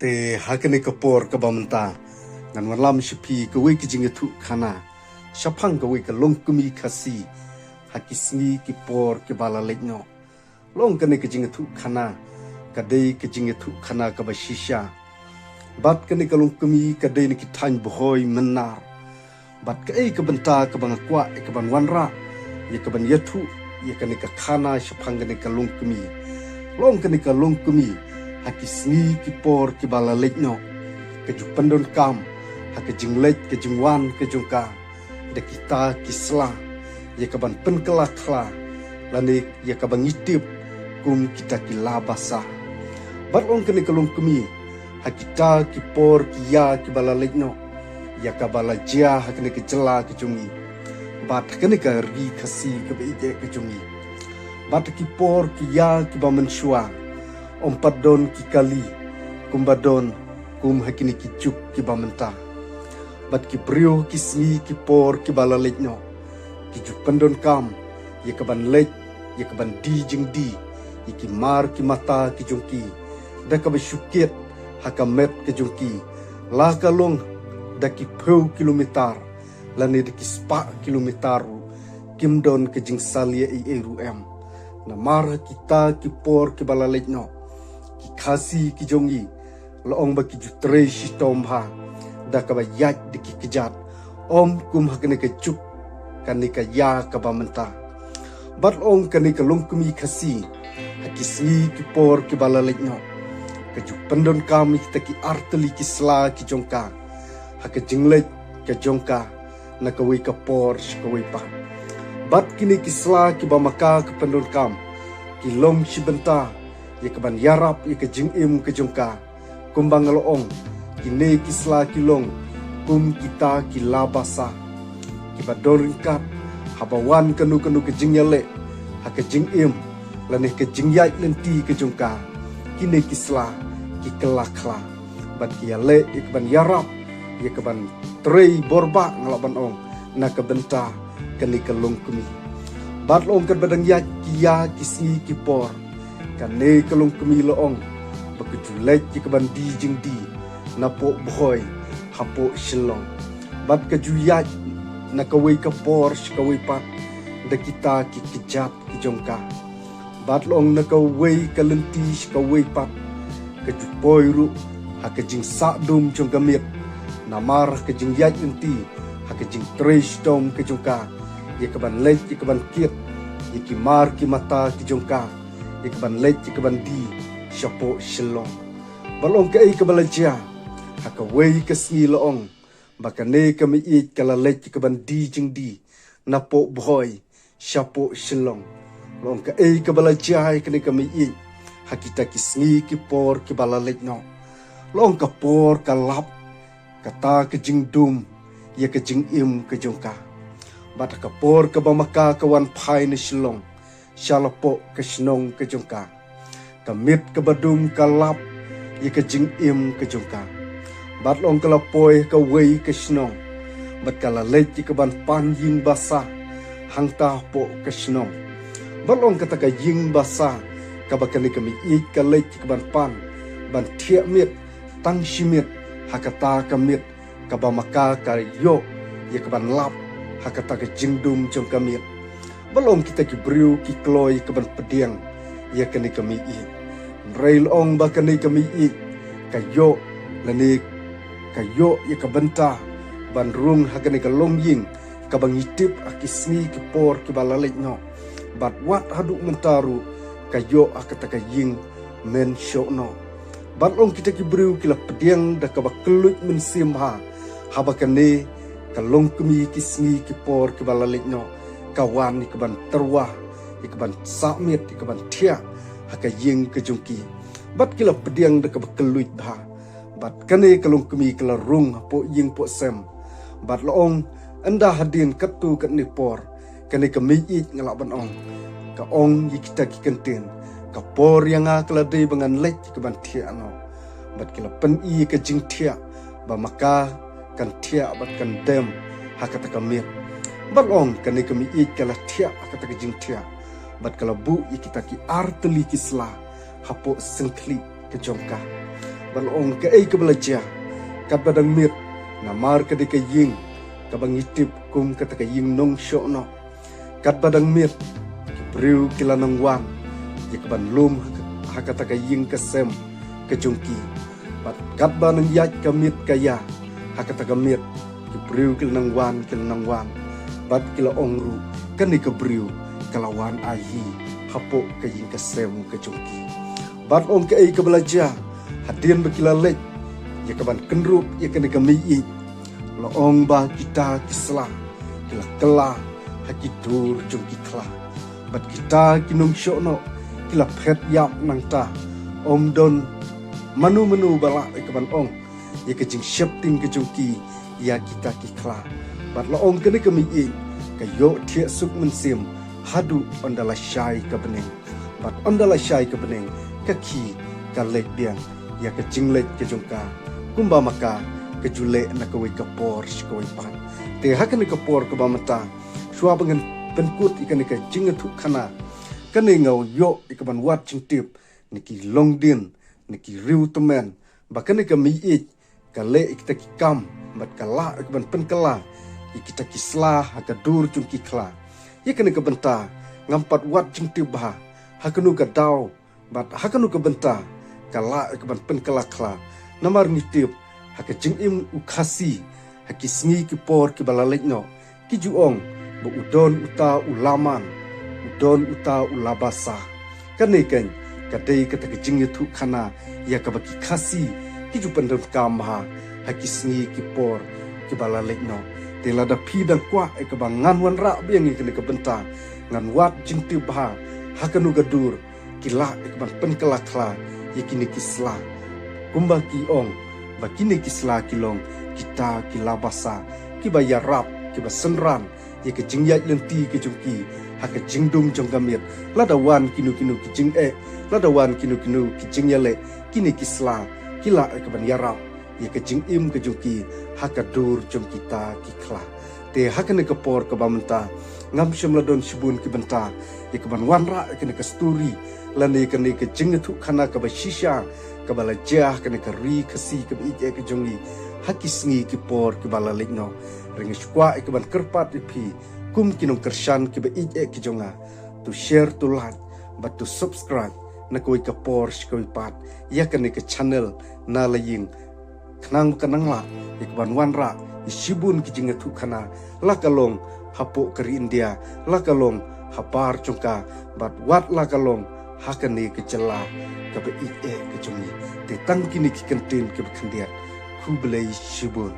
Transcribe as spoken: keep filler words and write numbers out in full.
Te ha kane ka por kaba mynta ngan wanlam sha phi kawei ka jingïathuhkhana shaphang kawei ka longkmie Khasi ha ki sngi ki por kiba la leit noh. Long kane ka jingïathuhkhana ka dei ka jingïathuhkhana kaba shisha. Bad kane ka longkmie ka dei na ki thaiñ Bhoi Mynnar. Bad kaei ka bynta kaba nga kwah ïa kaban wanrah ïa kaban ïathuh ïa kane ka khana shaphang kane ka longkmie. Long kane ka longkmie ha ki sngi ki por kiba la leit noh, ka ju pyndonkam ha ka jingleit ka jingwan ka jong ka da kita ki sla ïa kaban pynkylla khla lane ïa kaba ngi tip kum kita ki la basa. Bad long kane ka longkmie ha kita ki por ki ïa kiba la leit noh, ïa kaba la jia ha kane ka jylla ka jong ngi bad ha kane ka ri Khasi kaba ïeit ka jong ngi. Bad ha ki por ki ïa kiba mynshuwa ym pat don ki kali kumba don kum ha kine ki juk kiba mynta. Bad ki briew ha ki sngi ki por kiba la leit noh ki ju pyndonkam ïa kaban leit ïa kaban die jingdie ïa ki mar ki mata ki jong ki da kaba shu kit ha ka met ka jong ki, la ka long da ki phew kilometer lane da ki spah kilometer ruh. Kim don ka jingsalia ei ei ruh em. Namar ha kita ki por kiba la leit noh, ki Khasi ki jong ngi la ong ba ki ju trei shitom bha da kaba ïaid da ki kjat, ym kum ha kane ka juk kane ka ïa kaba mynta. Bad long kane ka longkmie Khasi ha ki sngi ki por kiba la leit noh ka ju pyndonkam ïa kita ki artylli ki sla ki jong ka ha ka jingleit ka jong ka na kawei ka por sha kawei pat. Bad kine ki sla kiba ma ka ka pyndonkam ki long shi bynta ïa kaban ïarap ïa ka jingim ka jong ka. Kumba nga la ong, kine ki sla ki long kum kita ki la basa kiba don ryngkat haba wan kano kano ka jingïaleh ha ka jingim lane ka jingïaid lynti ka jong ka. Kine ki sla ki kylla khla bad ki ïaleh ïa kaban ïarap ïa kaban trei borbah nga lah ban ong na ka bynta kane ka longkmie. Bad la ong katba dang ïaid ki ïa ki sngi ki por, kane ka longkmie la ong ba ka ju leit ïa kaban die jingdie napoh Bhoi hapoh Shillong. Bad ka ju ïaid na kawei ka por sha kawei pat da kita ki kjat ki jong ka. Bad la ong na kawei ka lynti sha kawei pat ka ju poi ruh ha ka jingsah dum jong ka miet. Namar ha ka jingïaid lynti, ha ka jingtrei shitom ka jong ka ïa kaban leit ïa kaban kit ïa ki mar ki mata ki jong ka ïa kaban leit ïa kaban die shapoh Shillong. Bad la ong kaei kaba la jia ha kawei ka sngi, la ong ba kane ka mei ïeit ka la leit ïa kaban die jingdie napoh Bhoi shapoh Shillong. La ong kaei kaba la jia ïa kane ka mei ïeit ha kita ki sngi ki por kiba la leit noh. La ong ka por ka lap kata ka jingdum ïa ka jingim ka jong ka. Bad ha ka por kaba ma ka ka wan phai na Shillong sha lapoh ka shnong ka jong ka, ka miet kaba dum ka lap ïa ka jingim ka jong ka. Bad la ong ka la poi ha kawei ka shnong bad ka la leit ïa kaban pan ïing basa hangta hapoh ka shnong. Bad la ong kata ka ïing basa kaba kane ka mei ïeit ka leit ïa kaban pan ban thiah miet tang shi miet ha kata ka miet kaba ma ka ka ïoh ïa kaban lap ha kata ka jingdum jong ka miet. Bad la ong kita ki briew ki kloi ïa kaban pdiang ïa kane ka mei ïeit. Hynrei la ong ba kane ka mei ïeit ka ïoh lane ka ïoh ïa ka bynta ban rung ha kane ka longïing kaba ngi tip ha ki sngi ki por kiba la leit noh. Bad wat haduh mynta ruh ka ïoh ha kata ka ïing mynshuh noh. Bad la ong kita ki briew ki la pdiang da kaba kylluid mynsiem bha haba kane ka longkmie ki sngi ki por kiba la leit noh ka wan ïa kaban tyrwa, ïa kaban sah miet, ïa kaban thiah ha ka ïing ka jong ki. Bad ki la pdiang da kaba kylluid bha. Bad kane ka longkmie ka la rung hapoh ïing poh sem. Bad la ong, ynda hadien katto katne por, kane ka mei ïeit nga lah ban ong, ka ong ïa kita ki kyntien, ka por ïa nga ka la dei ba ngan leit ïa kaban thiah noh. Bad ki la pyni ïa ka jingthiah ba ma ka kan thiah bad kan dem ha kata ka miet. Bad la ong kane ka mei ïeit ka la thiah ha kata ka jingthiah bad ka la buh ïa kita ki artylli ki sla hapoh syngkhlieh ka jong ka. Ba la ong kaei kaba la jia, katba dang miet, namar ka dei ka ïing kaba ngi tip kum kata ka ïing nongshohnoh. Katba dang miet, ki briew ki la nang wan ïa kaban lum ha ka, ha kata ka ïing ka sem ka jong ki. Bad katba nang ïaid ka miet ka ïa ha kata ka miet, ki briew ki la nang wan, ki la nang wan. Bad ki la ong ruh, kane ka briew ka la wan ai hi hapoh ka ïing ka sem ka jong ki. Bad ong kaei kaba la jia, hadien ba ki la leit ïa kaban kynrup ïa kane ka mei ïeit, la ong ba kita ki sla ki la kylla ha ki dur jong ki khla. Bad kita ki nongshohnoh ki la phet ïap nangta, ym don mano mano ba lah ïa kaban ong ïa ka jingsheptieng ka jong ki ïa kita ki khla. Bad la ong kane ka mei ïeit ka ïohthiah suk mynsiem haduh ynda la shai ka bneng. Bad ynda la shai ka bneng, ka khie ka leit biang ïa ka jingleit ka jong ka, kumba ma ka ka ju leh na kawei ka por sha kawei pat. Te ha kane ka por kaba mynta, shuwa ba ngan pynkut ïa kane ka jingïathuhkhana, kane nga ïoh ïa kaban wad jingtip na ki longdien, na ki riewtymmen, ba kane ka mei ïeit ka leh ïa kita ki kam, bad ka lah ïa kaban pynkylla ïa kita ki sla ha ka dur jong ki khla. Ïa kane ka bynta ngam pat wad jingtip bha ha kano ka daw bad ha kano ka bynta ka lah ïa kaban pynkylla khla. Namar ngi tip ha ka jingim u Khasi, ha ki sngi ki por kiba la leit noh, ki ju ong ba u don uta u la man, u don uta u la basa. Kane keiñ ka dei kata ka jingïathuhkhana ïa kaba ki Khasi ki ju pyndonkam bha ha ki sngi ki por kiba la leit noh. Te lada phi dang kwah ïa kaba ngan wanrah biang ïa kane ka bynta, ngan wad jingtip bha ha kano ka dur ki lah ïa kaban pynkylla khla ïa kine ki sla. Kumba ki ong ba kine ki sla ki long kita ki la basa, kiba ïarap, kiba synran ïa ka jingïaid lynti ka jong ki ha ka jingdum jong ka miet. Lada wan kino kino ki jingeh, lada wan kino kino ki jingïaleh, kine ki sla ki lah ïa kaban ïarap ïa ka jingim ka jong ki ha ka dur jong kita ki khla. Te ha kane ka por kaba mynta, ngam shym la don shibun ki bynta ïa kaban wanrah ïa kane ka story, lane kane ka jingïathuhkhana kaba shisha kaba la jia ha kane ka ri Khasi kaba ïeit eh ka jong ngi ha ki sngi ki por kiba la leit noh. Hynrei nga sngewkwah ïa kaban kyrpad ïa phi kum ki nongkyrshan kiba ïeit eh ki jong nga, to share, to like bad to subscribe na kawei ka por sha kawei pat ïa kane ka channel Na La Ïing, khnang ba kan nang lah ïa kaban wanrah ïa shibun ki jingïathuhkhana, la ka long hapoh ka ri India, la ka long habar jong ka, bad wat la ka long ha kane ka jylla kaba ïeit eh ka jong ngi. Te tang kine ki kyntien kiba khyndiat, khublei shibun.